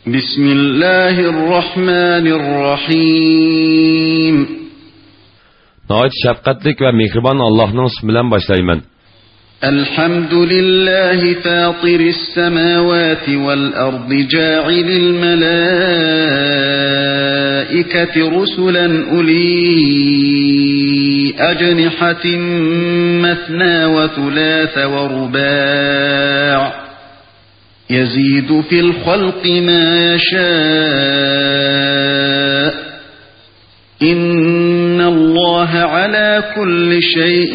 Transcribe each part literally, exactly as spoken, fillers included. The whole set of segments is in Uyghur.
بسم الله الرحمن الرحيم. ناھايىتى شەپقەتلىك ۋە مېھرىبان ئاللاھنىڭ ئىسمى بىلەن باشلايمەن. الحمد لله فاطر السماوات والأرض جاعل الملائكة رسلا أولي أجنحة مثنى وثلاث ورباع يزيد في الخلق ما يشاء إن الله على كل شيء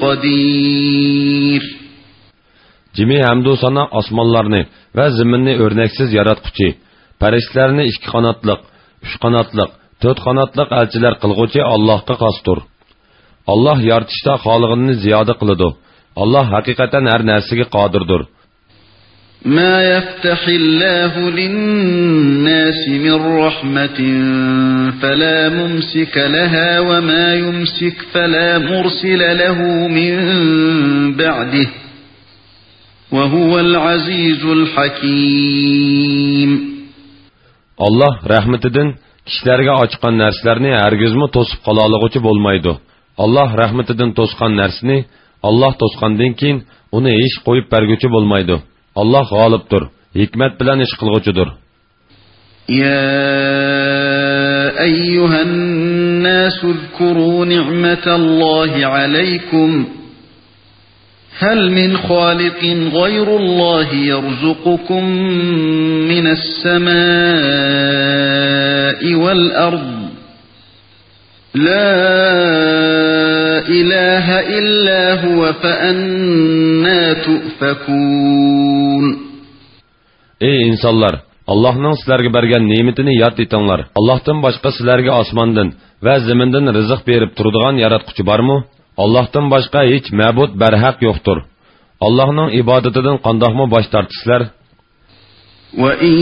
قدير. جىمى ھەمدۇ سانا ئاسمانلارنى ۋە زېمىننى ئۆرنەكسىز ياراتقۇچى، پەرىشتىلەرنى ئىككى قاناتلىق، ئۈچ قاناتلىق، تۆت قاناتلىق ئەلچىلەر قىلغۇچى ئاللاھقا خاستۇر. ئاللاھ يارىتىشتا خالىغىنىنى زىيادە قىلىدۇ. ئاللاھ ھەقىقەتەن ھەر نەرسىگە قادىردۇر. ما يفتح الله للناس من رحمة فلا ممسك لها وما يمسك فلا مرسل له من بعده وهو العزيز الحكيم. ئاللاھ رەھمىتىدىن كىشىلەرگە ئاچقان نەرسىلەرنى ھەرگىزمۇ توسۇپ قالالىغۇچى بولمايدۇ. ئاللاھ رەھمىتىدىن توسقان نەرسىنى ئاللاھ توسقاندىن كېيىن ئۇنى ھېچ قويۇپ بەرگۈچى بولمايدۇ. ئاللاھ غالىبتۇر، ھېكمەت بىلەن ئىش قىلغۇچىدۇر. يا أيها الناس اذكروا نعمة الله عليكم هل من خالق غير الله يرزقكم من السماء والأرض لا إله إلا هو فأنى تؤفكون. ئەي ئىنسانلار، ئاللاھنىڭ سىلەرگە بەرگەن نېمىتىنى ياد ئېتىڭلار. ئاللاھتىن باشقا سىلەرگە ئاسماندىن ۋە زېمىندىن رىزىق بېرىپ تۇرىدىغان ياراتقۇچى بارمۇ؟ ئاللاھتىن باشقا ھېچ مەبۇد بەرھەق يوقتۇر. ئاللاھنىڭ ئىبادىتىدىن قانداقمۇ باش تارتىسىلەر؟ وإن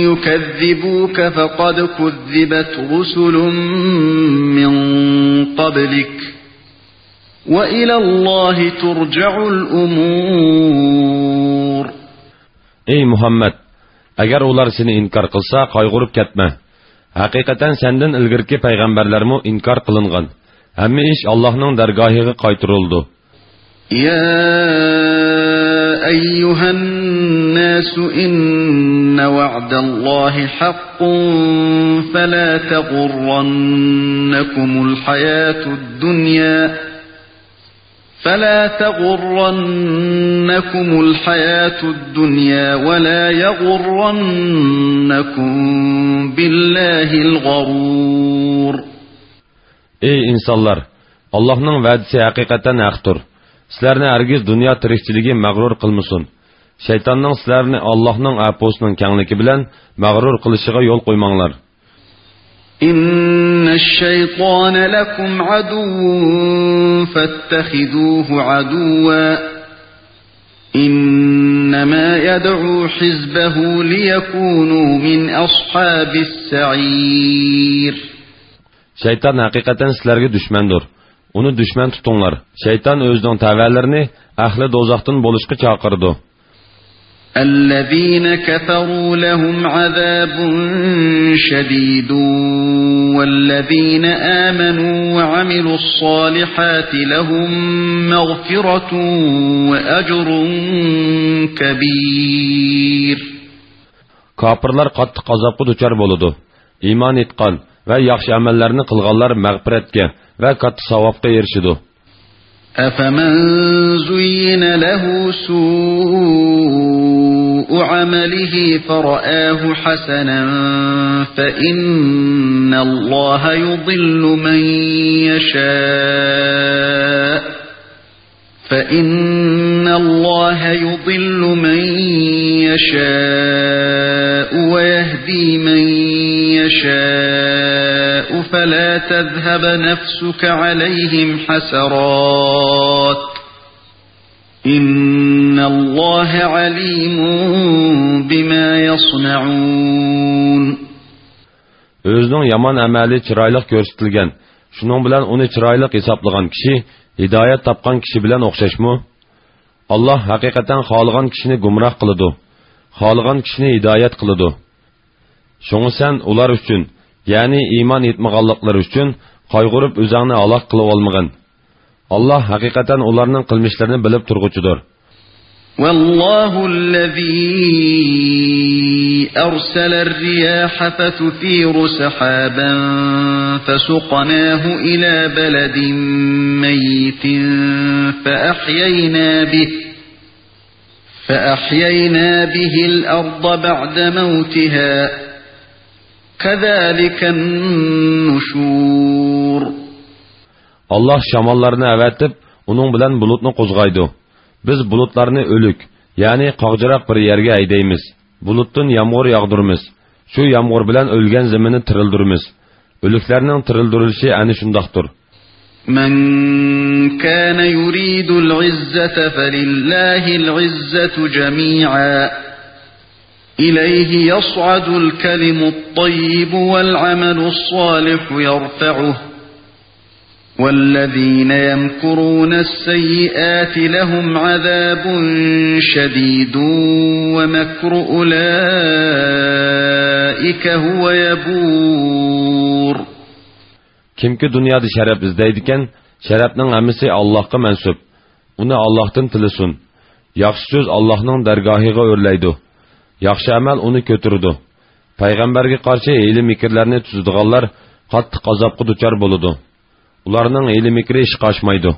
يكذبوك فقد كذبت رسل من قبلك وإلى الله ترجع الأمور. ئەي مۇھەممەد، ئەگەر ئۇلار سېنى ئىنكار قىلسا، قايغۇرۇپ كەتمە. ھەقىقەتەن سەندىن ئىلگىرىكى پەيغەمبەرلەرمۇ ئىنكار قىلىنغان. ھەممە ئىش ئاللاھنىڭ دەرگاھىغا قايتۇرۇلىدۇ. يا أيها الناس إن وعد الله حق فلا تغرنكم الحياة الدنيا فلا تغرنكم الحياة الدنيا ولا يغرنكم بالله الغرور. ئەي ئىنسانلار، ئاللاھنىڭ ۋەدىسى ھەقىقەتەن ھەقتۇر. سىلەرنى ھەرگىز دۇنيا تىرىكچىلىكى مەغرۇر قىلمىسۇن. شەيتاننىڭ سىلەرنى ئاللاھنىڭ ئەپۇسىنىڭ كەڭلىكى بىلەن مەغرۇر قىلىشىغا يول قويماڭلار. إن الشيطان لكم عدو فاتخذوه عدوا إنما يدعو حزبه ليكونوا من أصحاب السعير. شەيتان ھەقىقەتەن سىلەرگە دۈشمەندۇر. ئۇنى دۈشمەن تۇتۇڭلار. شەيتان ئۆزىنىڭ تەۋەلىرىنى ئەھلى دوزاختىن بولۇشقا چاقىرىدۇ. الذين كفروا لهم عذاب شديد والذين آمنوا وعملوا الصالحات لهم مغفرة وأجر كبير. كاپىرلار قاتتىق ئازابقا دۇچار بولىدۇ. ئىمان ئېيتقان ۋە ياخشى ئەمەللەرنى قىلغانلار مەغپىرەتكە ۋە كاتتا ساۋابقا ئېرىشىدۇ. أفمن زين له سوء عمله فرآه حسنا فإن الله يضل من يشاء فإن الله يضل من يشاء ويهدي من يشاء فلا تذهب نفسك عليهم حسرات إن الله عليم بما يصنعون. ئۆزىنىڭ يامان ئەمەلى چىرايلىق كۆرسىتىلگەن، شۇنىڭ بىلەن ئۇنى چىرايلىق ھېسابلىغان كىشى ھىدايەت تاپقان كىشى بىلەن ئوخشاشمۇ؟ ئاللاھ ھەقىقەتەن خالىغان كىشىنى گۇمراھ قىلىدۇ. خالىغان كىشىنى ھىدايەت قىلىدۇ. شۇڭا سەن ئۇلار ئۈچۈن، يەنى ئىمان ئېيتمىغانلىقلىرى ئۈچۈن قايغۇرۇپ ئۆزۈڭنى ھالاك قىلىۋالمىغىن. ئاللاھ ھەقىقەتەن ئۇلارنىڭ قىلمىشلىرىنى بىلىپ تۇرغۇچىدۇر. والله الذي أرسل الرياح فتثير سحابا فسقناه إلى بلد ميت فأحيينا به، فأحيينا به الأرض بعد موتها، كذلك النشور. ئاللاھ شاماللارنى ئەۋەتىپ، ئۇنىڭ بىلەن بۇلۇتنى قوزغايدۇ. بىز بۇلۇتلارنى ئۆلۈك، يەنى قاغجىراق بىر يەرگە ھەيدەيمىز. بۇلۇتتىن يامغۇر ياغدۇرىمىز. شۇ يامغۇر بىلەن ئۆلگەن زېمىننى تىرىلدۈرىمىز. ئۆلۈكلەرنىڭ تىرىلدۈرۈلۈشى ئەنە شۇنداقتۇر. من كان يريد العزة فلله العزة جميعا، إليه يصعد الكلم الطيب والعمل الصالح يرفعه، والذين يمكرون السيئات لهم عذاب شديد ومكر أولئك هو يبور. كىمكى دۇنيادا شەرەپ ئىزدەيدىكەن، شەرەپنىڭ ھەممىسى ئاللاھقا مەنسۇپ. ئۇنى ئاللاھتىن تىلىسۇن. ياخشى سۆز ئاللاھنىڭ دەرگاھىغا ئۆرلەيدۇ. ياخشى ئەمەل ئۇنى كۆتۈرىدۇ. پەيغەمبەرگە قارشى ھىيلە-مىكىرلەرنى تۈزىدىغانلار قاتتىق ئازابقا دۇچار بولىدۇ. ئۇلارنىڭ ھىيلە-مىكرى ئىشقا ئاشمايدۇ.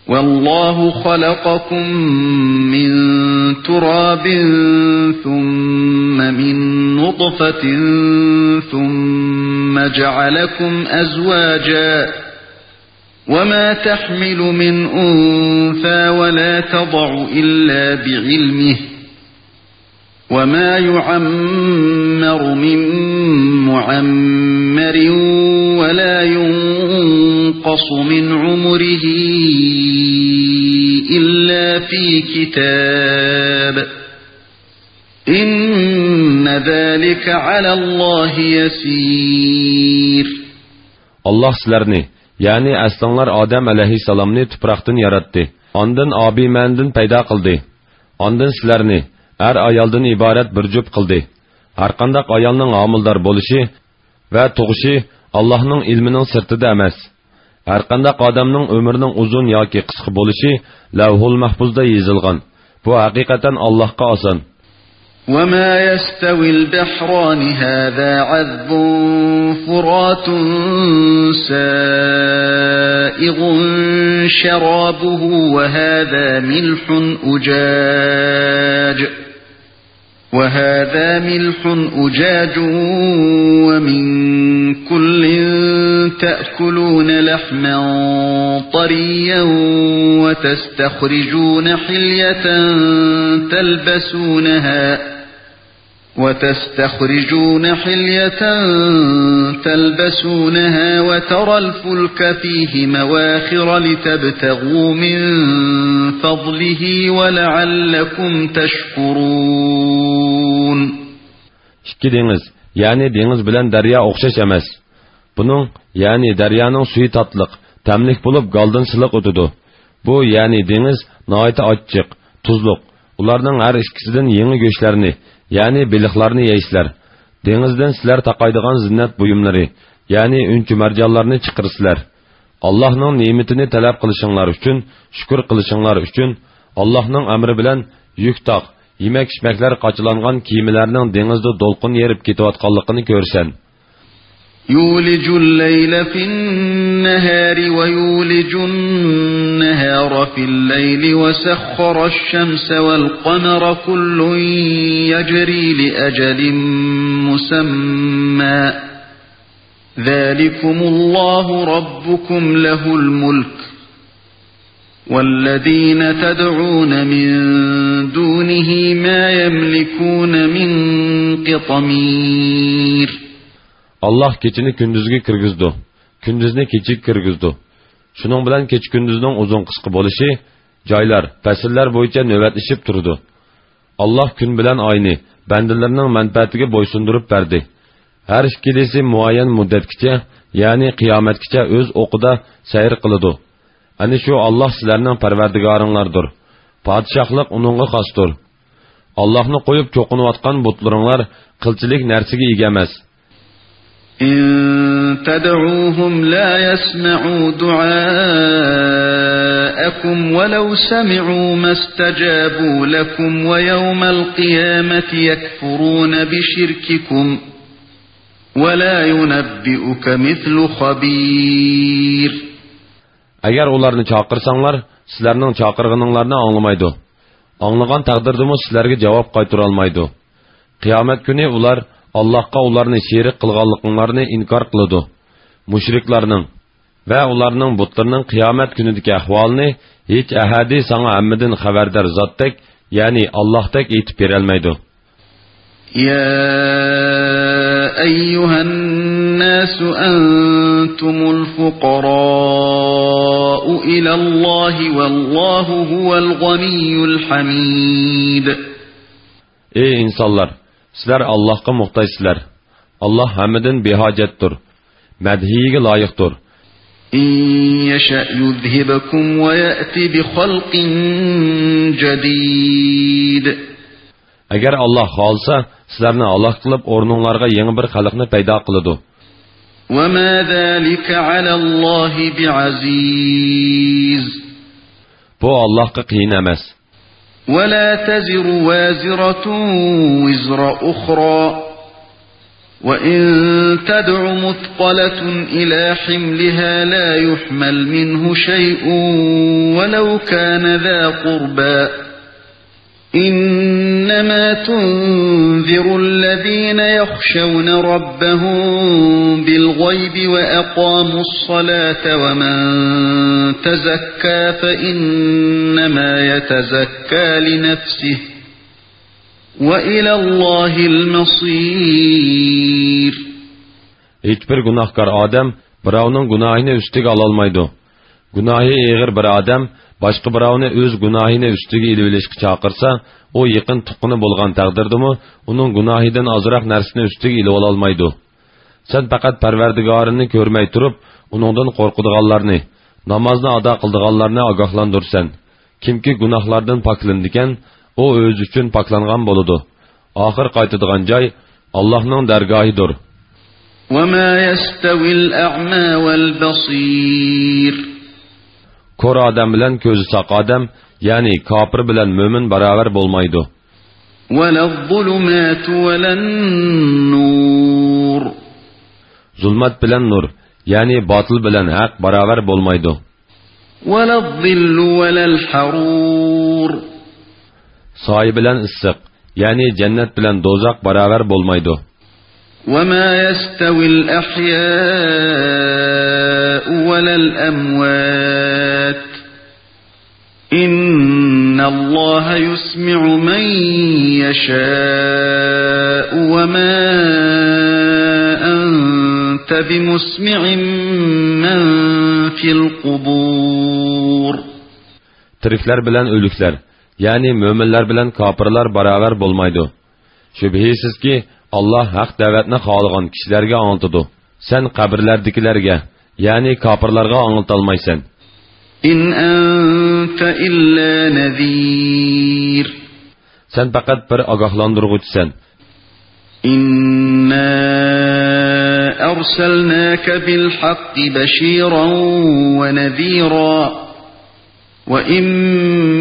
والله خلقكم من تراب ثم من نطفة ثم جعلكم أزواجا وما تحمل من أنثى ولا تضع إلا بعلمه وما يعمر من معمر ولا ينقص من عمره إلا في كتاب إن ذلك على الله يسير. ئاللاھ سىلەرنى، يەنى ئەسلىڭلار ئادەم ئەلەيھىسسالامنى تۇپراقتىن ياراتتى. ئاندىن ئابىمەنىدىن پەيدا قىلدى. ئاندىن سىلەرنى ئەر-ئايالدىن ئىبارەت بىر جۈپ قىلدى. ھەرقانداق ئايالنىڭ ھامىلىدار بولۇشى ۋە تۇغۇشى ئاللاھنىڭ ئىلمىنىڭ سىرتىدا ئەمەس. ھەرقانداق ئادەمنىڭ ئۆمرىنىڭ ئۇزۇن ياكى قىسقا بولۇشى لەۋھۇل مەھپۇزدا يېزىلغان. بۇ ھەقىقەتەن ئاللاھقا ئاسان. وما يستوي البحران هذا عذب فرات سائغ شرابه وهذا ملح أجاج وهذا ملح أجاج ومن كل تأكلون لحما طريا وتستخرجون حلية تلبسونها وتستخرجون حلية تلبسونها وترى الفلك فيه مواخر لتبتغوا من فضله ولعلكم تشكرون. ئىككى دېڭىز، يەنى دېڭىز بىلەن دەريا ئوخشاش ئەمەس. بۇنىڭ، يەنى دەريانىڭ سۈيى تاتلىق، تەملىك بولۇپ، گالدىن سىلىق ئۆتىدۇ. بۇ، يەنى دېڭىز، ناھايىتى ئاچچىق، تۇزلۇق. ئۇلارنىڭ ھەر ئىككىسىدىن يېڭى گۆشلەرنى، يەنى بېلىقلارنى يەيسىلەر. دېڭىزدىن سىلەر تاقايدىغان زىننەت بۇيۇملىرى، يەنى ئۈنچە-مەرجانلارنى چىقىرىسىلەر. ئاللاھنىڭ نېمىتىنى تەلەپ قىلىشىڭلار ئۈچۈن، شۈكۈر قىلىشىڭلار ئۈچۈن، ئاللاھنىڭ ئەمرى بىلەن يۈك تاق، يېمەك-ئىچمەكلەر قاچىلانغان كېمىلەرنىڭ دېڭىزدا دولقۇن يېرىپ كېتىۋاتقانلىقىنى كۆرسەن. يولج الليل في النهار ويولج النهار في الليل وسخر الشمس والقمر كل يجري لأجل مسمى ذلكم الله ربكم له الملك والذين تدعون من دونه ما يملكون من قطمير. ئاللاھ كېچىنى كۈندۈزگە كىرگۈزىدۇ، كۈندۈزنى كېچىگە كىرگۈزىدۇ. شۇنىڭ بىلەن كېچە-كۈندۈزنىڭ ئۇزۇن-قىسقا بولۇشى، جايلار، پەسىللەر بويىچە نۆۋەتلىشىپ تۇرىدۇ. ئاللاھ كۈن بىلەن ئاينى بەندىلىرىنىڭ مەنپەئەتىگە بويسۇندۇرۇپ بەردى. ھەر ئىككىلىسى مۇئەييەن مۇددەتكىچە، يەنى قىيامەتكىچە ئۆز ئوقىدا سەير قىلىدۇ. ئەنە شۇ ئاللاھ سىلەرنىڭ پەرۋەردىگارىڭلاردۇر. پادىشاھلىق ئۇنىڭغا خاستۇر. ئاللاھنى قويۇپ چوقۇنۇۋاتقان بۇتلىرىڭلار قىلچىلىك نەرسىگە ئىگە ئەمەس. إن تدعوهم لا يسمعوا دعاءكم ولو سمعوا ما استجابوا لكم ويوم القيامة يكفرون بشرككم ولا ينبئك مثل خبير. ئەگەر ئۇلارنى چاقىرساڭلار، سىلەرنىڭ چاقىرغىنىڭلارنى ئاڭلىمايدۇ. ئاڭلىغان تەقدىردىمۇ سىلەرگە جاۋاب قايتۇرالمايدۇ. قىيامەت كۈنى ئۇلار ئاللاھقا ئۇلارنى شېرىك قىلغانلىقىڭلارنى ئىنكار قىلىدۇ. مۇشرىكلارنىڭ ۋە ئۇلارنىڭ بۇتلىرىنىڭ قىيامەت كۈنىدىكى ئەھۋالىنى ھېچ ئەھەدى ساڭا ھەممىدىن خەۋەردار زاتتەك، يەنى ئاللاھتەك ئېيتىپ بېرەلمەيدۇ. يا أيها الناس أنتم الفقراء إلى الله والله هو الغني الحميد. ئەي ئىنسانلار، سىلەر ئاللاھقا موھتاجسىلەر. ئاللاھ ھەممىدىن بىھاجەتتۇر، مەدھىيىگە لايىقتۇر. إن يشأ يذهبكم ويأت بخلق جديد. ئەگەر ئاللاھ خالىسا، سىلەرنى ھالاك قىلىپ، ئورنۇڭلارغا يېڭى بىر خەلقنى پەيدا قىلىدۇ. وما ذلك على الله بعزيز. بۇ ئاللاھقا قىيىن ئەمەس. ولا تزر وازرة وزر أخرى وإن تدع مثقلة إلى حملها لا يحمل منه شيء ولو كان ذا قربى إنما تنذر الذين يخشون ربهم بالغيب وأقاموا الصلاة ومن تزكى فإنما يتزكى لنفسه وإلى الله المصير. ھېچبىر گۇناھكار ئادەم بىراۋنىڭ گۇناھىنى ئۈستىگە ئالالمايدۇ. گۇناھى ئېغىر بىر ئادەم باشقا بىراۋنى ئۆز گۇناھىنى ئۈستىگە ئېلىۋېلىشقا چاقىرسا، ئۇ يېقىن تۇغقىنى بولغان تەقدىردىمۇ ئۇنىڭ گۇناھىدىن ئازراق نەرسىنى ئۈستىگە ئېلىۋالالمايدۇ. سەن پەقەت پەرۋەردىگارىنى كۆرمەي تۇرۇپ، ئۇنىڭدىن قورقىدىغانلارنى، نامازنى ئادا قىلىدىغانلارنى ئاگاھلاندۇرىسەن. كىمكى گۇناھلاردىن پاكلىنىدىكەن، ئۇ ئۆزى ئۈچۈن پاكلانغان بولىدۇ. ئاخىر قايتىدىغان جاي ئاللاھنىڭ دەرگاھىدۇر. وما يستوي الأعمى والبصير. كور ئادەم بىلەن كۆزى ساق ئادەم، يەنى كاپىر بىلەن مۆمىن باراۋەر بولمايدۇ. ولا الظلمات ولا النور. زۇلمەت بىلەن نۇر، يەنى باتىل بىلەن ھەق باراۋەر بولمايدۇ. ولا الظل ولا الحرور. سايە بىلەن ئىسسىق، يەنى جەننەت بىلەن دوزاخ باراۋەر بولمايدۇ. وما يستوي الأحياء ولا الأموات. إن الله يسمع من يشاء وما أنت بمسمع من في القبور. تىرىكلەر بىلەن ئۆلۈكلەر، يەنى مۆمىنلەر بىلەن كاپىرلار باراۋەر بولمايدۇ. شۈبھىسىزكى، ئاللاھ ھەق دەۋەتنى خالىغان كىشىلەرگە ئاڭلىتىدۇ. سەن قەبرىلەردىكىلەرگە، يەنى كاپىرلارغا ئاڭلىتالمايسەن. إن أنت إلا نذير. سەن پەقەت بىر ئاگاھلاندۇرغۇچىسەن. إنا أرسلناك بالحق بشيرا ونذيرا. وإن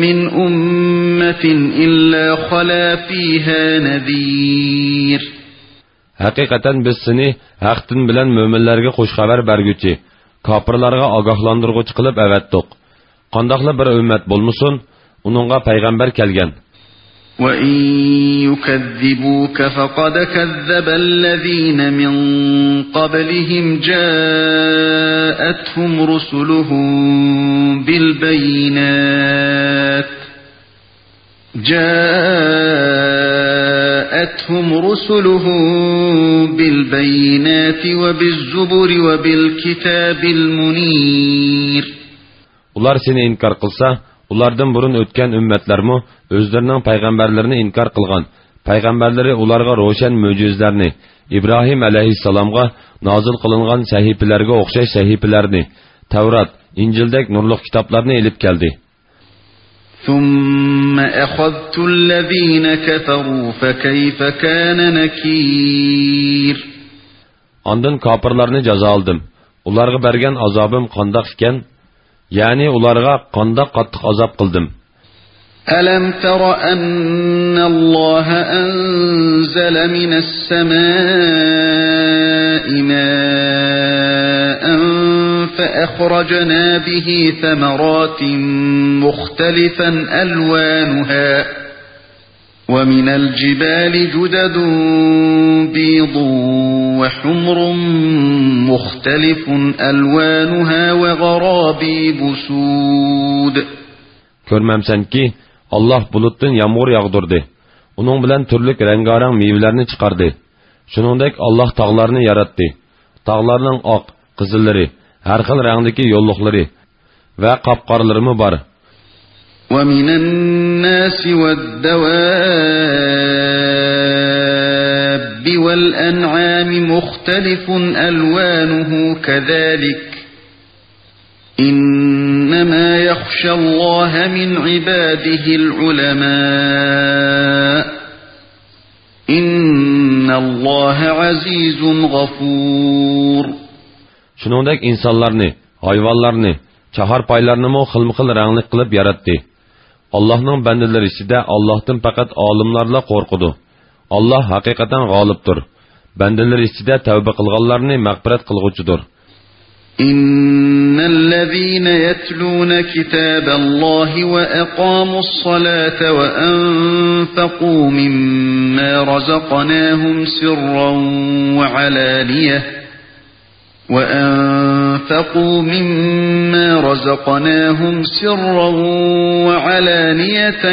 من أمة إلا خلا فيها نذير. ھەقىقەتەن بىز سېنى ھەق دىن بىلەن مۆمىنلەرگە خۇش خەۋەر بەرگۈچى، كاپىرلارغا ئاگاھلاندۇرغۇچى قىلىپ ئەۋەتتۇق. قانداقلا بىر ئۈممەت بولمىسۇن، ئۇنىڭغا پەيغەمبەر كەلگەن. وإن يكذبوك فقد كذب الذين من قبلهم جاءتهم رسلهم بالبينات جاءتهم رسلهم بالبينات وبالزبر وبالكتاب المنير. ئۇلار سېنى ئىنكار قىلسا، ئۇلاردىن بۇرۇن ئۆتكەن ئۈممەتلەرمۇ ئۆزلىرىنىڭ پەيغەمبەرلىرىنى ئىنكار قىلغان. پەيغەمبەرلىرى ئۇلارغا روشەن مۆجىزىلەرنى، ئىبراھىم ئەلەيھىسسالامغا نازىل قىلىنغان سەھىپىلەرگە ئوخشاش سەھىپىلەرنى، تەۋرات، ئىنجىلدەك نۇرلۇق كىتابلارنى ئېلىپ كەلدى. ثم أخذت الذين كفروا فكيف كان نكير. ئاندىن كاپىرلارنى جازالىدىم. ئۇلارغا بەرگەن ئازابىم قانداق ئىكەن؟ يەنى ئۇلارغا قانداق قاتتىق ئازاب قىلدىم؟ ألم تر أن الله أنزل من السماء ماء فأخرجنا به ثمرات مختلفا ألوانها ومن الجبال جدد بيض وحمر مختلف ألوانها وغرابيب سود. كۆرمەمسەنكى، ئاللاھ بۇلۇتتىن يامغۇر ياغدۇردى. ئۇنىڭ بىلەن تۈرلۈك رەڭگارەڭ مېۋىلەرنى چىقاردى. شۇنىڭدەك ئاللاھ تاغلارنى ياراتتى. تاغلارنىڭ ئاق، قىزىللىرى، ھەر خىل رەڭدىكى يوللۇقلىرى ۋە قاپقارىلىرىمۇ بار. ومن الناس والدواب والأنعام مختلف ألوانه كذلك إنما يخشى الله من عباده العلماء إن الله عزيز غفور. شۇنىڭدەك ئىنسانلارنى، ھايۋانلارنى، چاھارپايلارنىمۇ خىلمۇخىل رەڭلىك قىلىپ ياراتتى. ئاللاھنىڭ بەندىلىرى ئىچىدە ئاللاھتىن پەقەت ئالىملارلا قورقىدۇ. ئاللاھ ھەقىقەتەن غالىبتۇر. بەندىلىرى ئىچىدە تەۋبە قىلغانلارنى مەغپىرەت قىلغۇچىدۇر. إن الذين يتلون كتاب الله وأقاموا الصلاة وأنفقوا مما رزقناهم سرا وعلانية وأنفقوا مما رزقناهم سرا وعلانية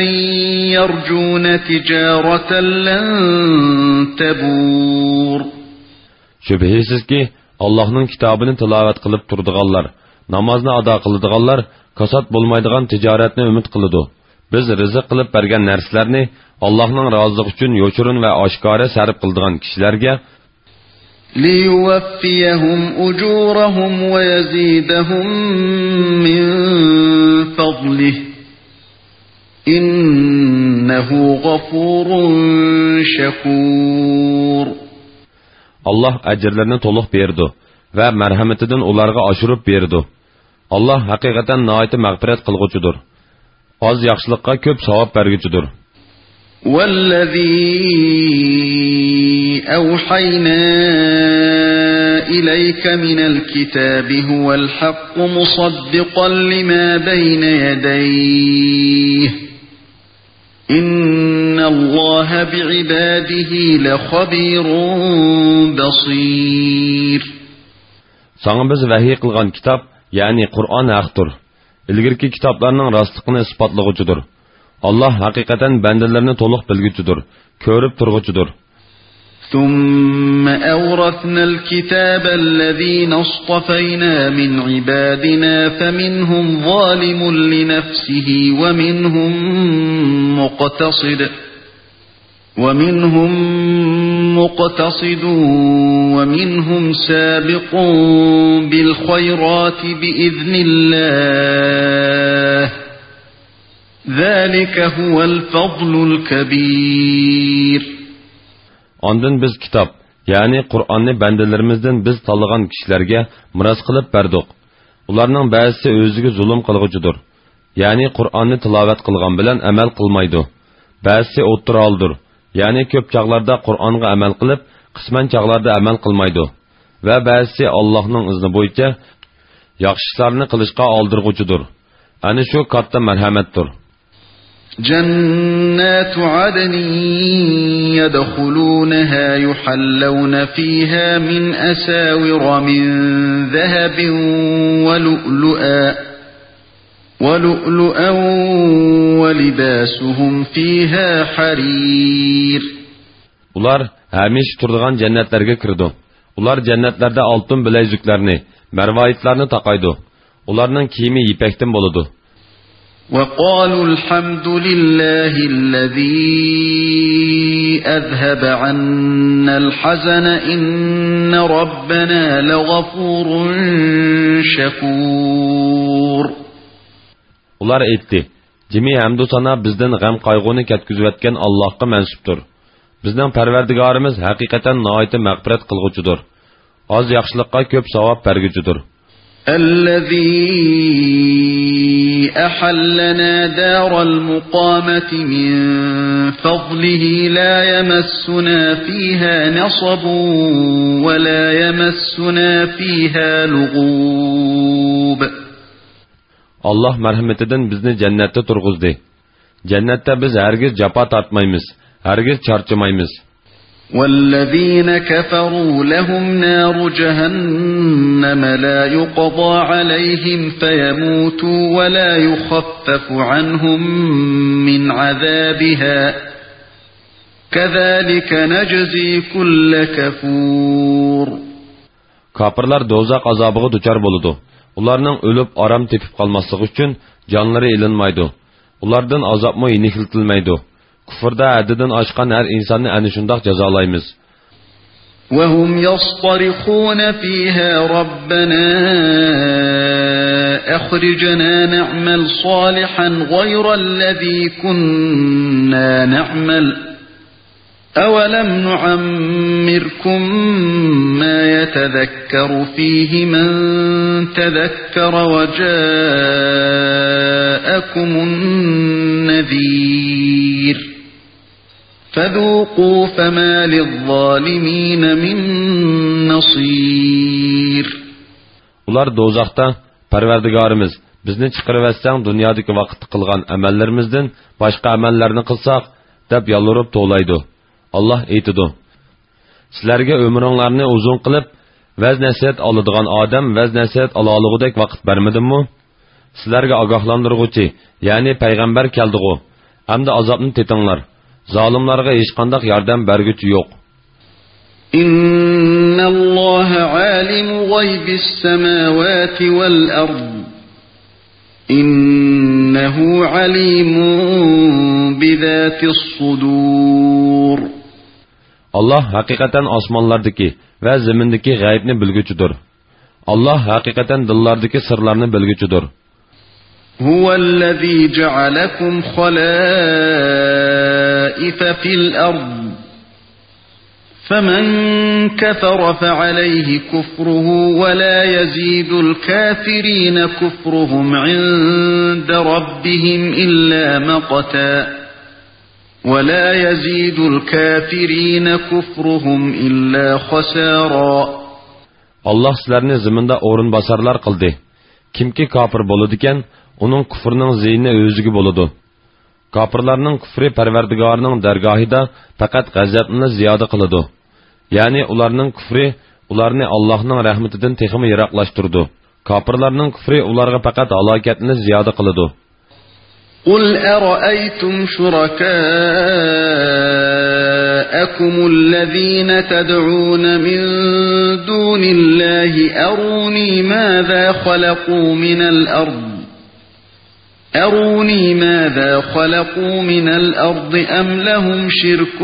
يرجون تجارة لن تبور. شۈبھىسىزكى، ئاللاھنىڭ كىتابىنى تىلاۋەت قىلىپ تۇرىدىغانلار، نامازنى ئادا قىلىدىغانلار كاسات بولمايدىغان تىجارەتنى ئۈمىد قىلىدۇ. بىز رىزىق قىلىپ بەرگەن نەرسىلەرنى ئاللاھنىڭ رازىلىقى ئۈچۈن يوشۇرۇن ۋە ئاشكارا سەرپ قىلىدىغان كىشىلەرگە ليوفيهم أجورهم ويزيدهم من فضله إنه غفور شكور. ئاللاھ ئەجىرلىرىنى تولۇق بېرىدۇ ۋە مەرھەمىتىدىن ئۇلارغا ئاشۇرۇپ بېرىدۇ. ئاللاھ ھەقىقەتەن ناھايىتى مەغپىرەت قىلغۇچىدۇر. ئاز ياخشىلىققا كۆپ ساۋاب بەرگۈچىدۇر. والذي أوحينا إليك من الكتاب هو الحق مصدقا لما بين يديه إن الله بعباده لخبير بصير. ساڭا بىز ۋەھىي قىلغان كىتاب، يەنى قۇرئان ھەقتۇر. ئىلگىرىكى كىتابلارنىڭ راستلىقىنى ئىسپاتلىغۇچىدۇر. ئاللاھ ھەقىقەتەن بەندىلىرىنى تولۇق بىلگۈچىدۇر، كۆرۈپ تۇرغۇچىدۇر. ثم أورثنا الكتاب الذين اصطفينا من عبادنا فمنهم ظالم لنفسه ومنهم مقتصد ومنهم مقتصد ومنهم سابق بالخيرات بإذن الله ذلك هو الفضل الكبير. ئاندىن بىز كىتاب، يەنى قۇرئاننى بەندىلىرىمىزدىن بىز تاللىغان كىشىلەرگە مىراس قىلىپ بەردۇق. ئۇلارنىڭ بەزىسى ئۆزىگە زۇلۇم قىلغۇچىدۇر. يەنى قۇرئاننى تىلاۋەت قىلغان بىلەن ئەمەل قىلمايدۇ. بەزىسى ئوتتۇرا ھالدۇر. يەنى كۆپ چاغلاردا قۇرئانغا ئەمەل قىلىپ، قىسمەن چاغلاردا ئەمەل قىلمايدۇ. ۋە بەزىسى ئاللاھنىڭ ئىزنى بويىچە ياخشى ئىشلارنى قىلىشقا ئالدىرغۇچىدۇر. ئەنە شۇ كاتتا مەرھەمەتتۇر. جنات عدن يدخلونها يحلون فيها من أساور من ذهب ولؤلؤا ولؤلؤا ولباسهم فيها حرير. ئۇلار ھەمىشە تۇرىدىغان جەننەتلەرگە كىرىدۇ. ئۇلار جەننەتلەردە ئالتۇن بىلەيزۈكلەرنى، مەرۋايىتلارنى تاقايدۇ. ئۇلارنىڭ كىيىمى يىپەكتىن بولىدۇ. وقالوا الحمد لله الذي أذهب عنا الحزن إن ربنا لغفور شكور. ئۇلار ئېيتتى، جىمى ھەمدۇ سانا بىزدىن غەم-قايغۇنى كەتكۈزۈۋەتكەن ئاللاھقا مەنسۇپتۇر. بىزنىڭ پەرۋەردىگارىمىز ھەقىقەتەن ناھايىتى مەغپىرەت قىلغۇچىدۇر. ئاز ياخشىلىققا كۆپ ساۋاب بەرگۈچىدۇر. الذي أحلنا دار المقامة من فضله لا يمسنا فيها نصب ولا يمسنا فيها لغوب. ئاللاھ مەرھىمىتىدىن بىزنى جەننەتتە تۇرغۇزدى. جەننەتتە بىز ھەرگىز جاپا تارتمايمىز، ھەرگىز چارچىمايمىز. والذين كفروا لهم نار جهنم لا يقضى عليهم فيموتوا ولا يخفف عنهم من عذابها كذلك نجزي كل كفور. كاپىرلار دوزاخ ئازابىغا دۇچار بولىدۇ. ئۇلارنىڭ ئۆلۈپ ئارام تېپىپ قالماسلىقى ئۈچۈن جانلىرى ئېلىنمايدۇ. ئۇلاردىن ئازابمۇ يېنىكلىتىلمەيدۇ. كۇفردا ھەددىدىن ئاشقان ھەر ئىنساننى ئەنە شۇنداق جازالايمىز. وهم يصطرخون فيها ربنا أخرجنا نعمل صالحا غير الذي كنا نعمل أولم نعمركم ما يتذكر فيه من تذكر وجاءكم النذير فذوقوا فما للظالمين من نصير. ئۇلار دوزاختا، پەرۋەردىگارىمىز، بىزنى چىقىرىۋەتسەڭ، دۇنيادىكى ۋاقىتتا قىلغان ئەمەللىرىمىزدىن باشقا ئەمەللەرنى قىلساق، دەپ يالۋۇرۇپ توۋلايدۇ. ئاللاھ ئېيتىدۇ: سىلەرگە ئۆمرۈڭلارنى ئۇزۇن قىلىپ، ۋەز-نەسىھەت ئالىدىغان ئادەم ۋەز-نەسىھەت ئالالىغۇدەك ۋاقىت بەرمىدىممۇ؟ سىلەرگە ئاگاھلاندۇرغۇچى، يەنى پەيغەمبەر كەلدىغۇ؟ ئەمدى ئازابنى تېتىڭلار. زالىملارغا ھېچقانداق ياردەم بەرگۈچى يوق. إن الله عالم غيب السماوات والأرض إنه عليم بذات الصدور. ئاللاھ ھەقىقەتەن ئاسمانلاردىكى ۋە زېمىندىكى غەيىبنى بىلگۈچىدۇر. ئاللاھ ھەقىقەتەن دىللاردىكى سىرلارنى بىلگۈچىدۇر. هو الذي جعلكم خلائف في الأرض فمن كفر فعليه كفره ولا يزيد الكافرين كفرهم عند ربهم إلا مقتا ولا يزيد الكافرين كفرهم إلا خسارا. ئاللاھ سىلەرنى زېمىندا ئورۇنباسارلار قىلدى. كىمكى كاپىر بولىدىكەن، ئۇنىڭ كۇفرىنىڭ زىيىنى ئۆزىگە بولىدۇ. كاپىرلارنىڭ كۇفرى پەرۋەردىگارىنىڭ دەرگاھىدا پەقەت غەزەپنىلا زىيادە قىلىدۇ. يەنى ئۇلارنىڭ كۇفرى ئۇلارنى ئاللاھنىڭ رەھمىتىدىن تېخىمۇ يىراقلاشتۇرىدۇ. كاپىرلارنىڭ كۇفرى ئۇلارغا پەقەت ھالاكەتنى زىيادە قىلىدۇ. قل أرأيتم شركاءكم الذين تدعون من دون الله أروني ماذا خلقوا من الأرض أروني ماذا خلقوا من الأرض أم لهم شرك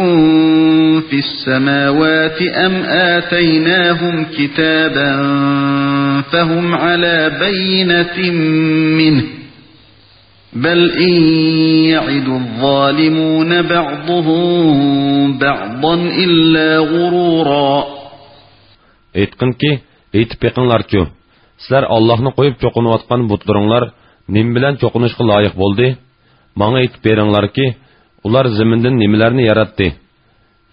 في السماوات أم آتيناهم كتابا فهم على بينة منه بل إن يعد الظالمون بعضهم بعضا إلا غرورا. ئېيتقىنكى، ئېيتىپ بېقىڭلارچۇ، سىلەر ئاللاھنى قويۇپ چوقۇنۇۋاتقان بۇتلىرىڭلار نېمە بىلەن چوقۇنۇشقا لايىق بولدى؟ ماڭا ئېيتىپ بېرىڭلاركى، ئۇلار زېمىندىن نېمىلەرنى ياراتتى؟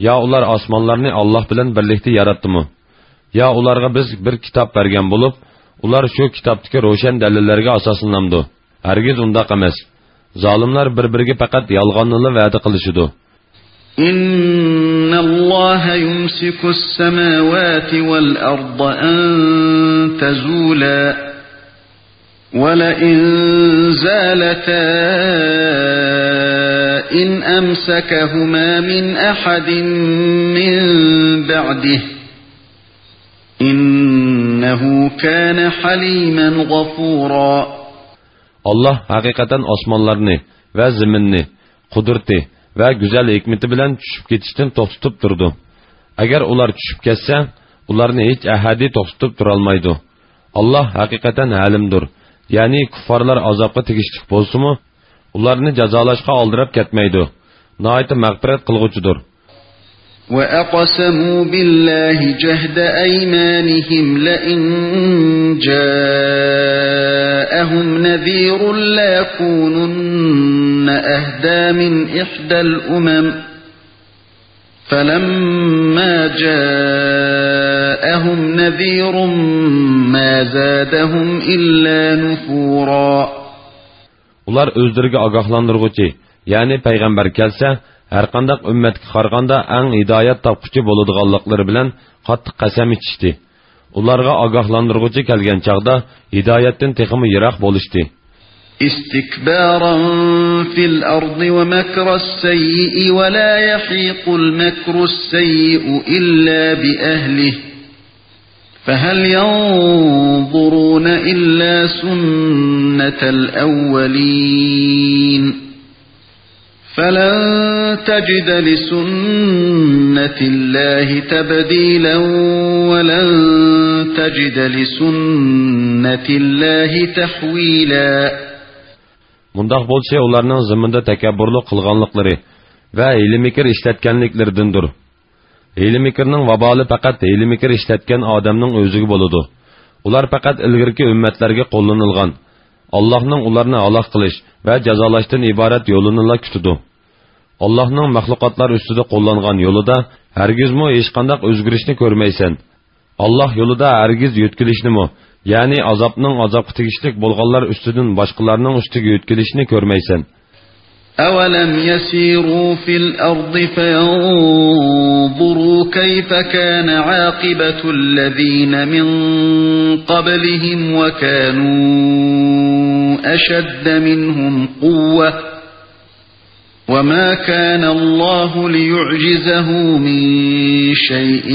يا ئۇلار ئاسمانلارنى ئاللاھ بىلەن بىرلىكتە ياراتتىمۇ؟ يا ئۇلارغا بىز بىر كىتاب بەرگەن بولۇپ، ئۇلار شۇ كىتابتىكى روشەن دەلىللەرگە ئاساسلىنامدۇ؟ ھەرگىز ئۇنداق ئەمەس. زالىملار بىر-بىرىگە پەقەت يالغاننىلا ۋەدە قىلىشىدۇ. إن الله يمسك السماوات والأرض أن تزولا ولئن زالتا إن أمسكهما من أحد من بعده إنه كان حليما غفورا. ئاللاھ ھەقىقەتەن ئاسمانلارنى ۋە زېمىننى قۇدرىتى ۋە گۈزەل ھېكمىتى بىلەن چۈشۈپ كېتىشتىن توختىتىپ تۇرىدۇ. ئەگەر ئۇلار چۈشۈپ كەتسە، ئۇلارنى ھېچ ئەھەدى توختىتىپ تۇرالمايدۇ. ئاللاھ ھەقىقەتەن ھەلىمدۇر، يەنى كۇففارلار ئازابقا تېگىشلىك بولسىمۇ، ئۇلارنى جازالاشقا ئالدىراپ كەتمەيدۇ. ناھايىتى مەغپىرەت قىلغۇچىدۇر. وأقسموا بالله جهد أيمانهم لئن جاءهم نذير ليكونن أهدى من إحدى الأمم فلما جاءهم نذير ما زادهم إلا نفورا. ئۇلار ئۆزلىرىگە ئاگاھلاندۇرغۇچى، يەنى پەيغەمبەر كەلسە، ھەرقانداق ئۈممەتكە قارىغاندا ئەڭ ھىدايەت تاپقۇچى بولىدىغانلىقلىرى بىلەن قاتتىق قەسەم ئىچىشتى. ئۇلارغا ئاگاھلاندۇرغۇچى كەلگەن چاغدا ھىدايەتتىن تېخىمۇ يىراق بولۇشتى. استكبارا في الأرض ومكر السيئ ولا يحيق المكر السيئ إلا بأهله فهل ينظرون إلا سنة الأولين فلن تجد لسنة الله تبديلا ولن تجد لسنة الله تحويلا. مۇنداق بولۇشى ئۇلارنىڭ زېمىندا تەكەببۇرلۇق قىلغانلىقلىرى ۋە ھىيلە-مىكىر ئىشلەتكەنلىكلىرىدىندۇر. ھىيلە-مىكىرنىڭ ۋابالى پەقەت ھىيلە-مىكىر ئىشلەتكەن ئادەمنىڭ ئۆزىگە بولىدۇ. ئۇلار پەقەت ئىلگىرىكى ئۈممەتلەرگە قوللىنىلغان، ئاللاھنىڭ ئۇلارنى ھالاك قىلىش ۋە جازالاشتىن ئىبارەت يولىنىلا كۈتىدۇ. ئاللاھنىڭ مەخلۇقاتلار ئۈستىدە قوللانغان يولىدا ھەرگىزمۇ ھېچقانداق ئۆزگىرىشنى كۆرمەيسەن. ئاللاھ يولىدا ھەرگىز يۆتكىلىشنىمۇ، يەنى ئازابنىڭ ئازابقا تېگىشلىك بولغانلار ئۈستىدىن باشقىلارنىڭ ئۈستىگە يۆتكىلىشنى كۆرمەيسەن. أولم يسيروا في الأرض فينظروا كيف كان عاقبة الذين من قبلهم وكانوا أشد منهم قوة وما كان الله ليعجزه من شيء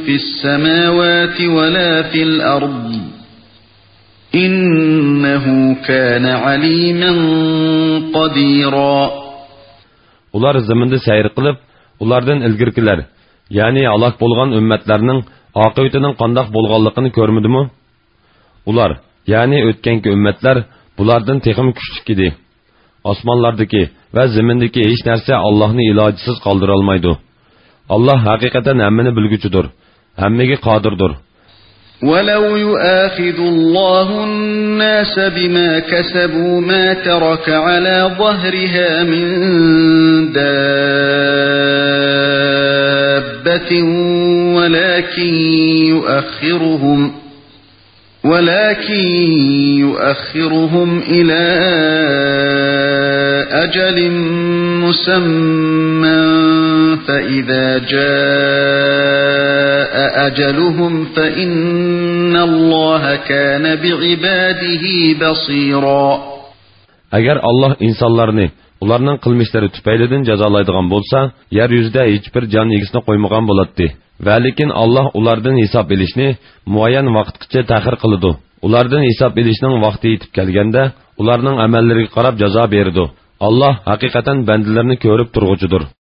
في السماوات ولا في الأرض إنه كان عليما قديرا. ئۇلار زېمىندا سەير قىلىپ، ئۇلاردىن ئىلگىرىكىلەر، يەنى ھالاك بولغان ئۈممەتلەرنىڭ ئاقىۋىتىنىڭ قانداق بولغانلىقىنى كۆرمىدىمۇ؟ ئۇلار، يەنى ئۆتكەنكى ئۈممەتلەر بۇلاردىن تېخىمۇ كۈچلۈك ئىدى. ئاسمانلاردىكى ۋە زېمىندىكى ھېچ نەرسە ئاللاھنى ئىلاجىسىز قالدۇرالمايدۇ. ئاللاھ ھەقىقەتەن ھەممىنى بىلگۈچىدۇر، ھەممىگە قادىردۇر. ولو يؤاخذ الله الناس بما كسبوا ما ترك على ظهرها من دابة ولكن يؤخرهم، ولكن يؤخرهم إلى أجل مسمى فإذا جاء أجلهم فإن الله كان بعباده بصيرا. ئەگەر ئاللاھ ئىنسانلارنى ئۇلارنىڭ قىلمىشلىرى تۈپەيلىدىن جازالايدىغان بولسا، يەر يۈزىدە ھېچبىر جان ئىگىسىنى قويمىغان بولاتتى. ۋەلىكىن ئاللاھ ئۇلاردىن ھېساب ئېلىشنى مۇئەييەن ۋاقىتقىچە تەخىر قىلىدۇ. ئۇلاردىن ھېساب ئېلىشنىڭ ۋاقتى يېتىپ كەلگەندە، ئۇلارنىڭ ئەمەللىرىگە قاراپ جازا بېرىدۇ. ئاللاھ ھەقىقەتەن بەندىلىرىنى كۆرۈپ تۇرغۇچىدۇر.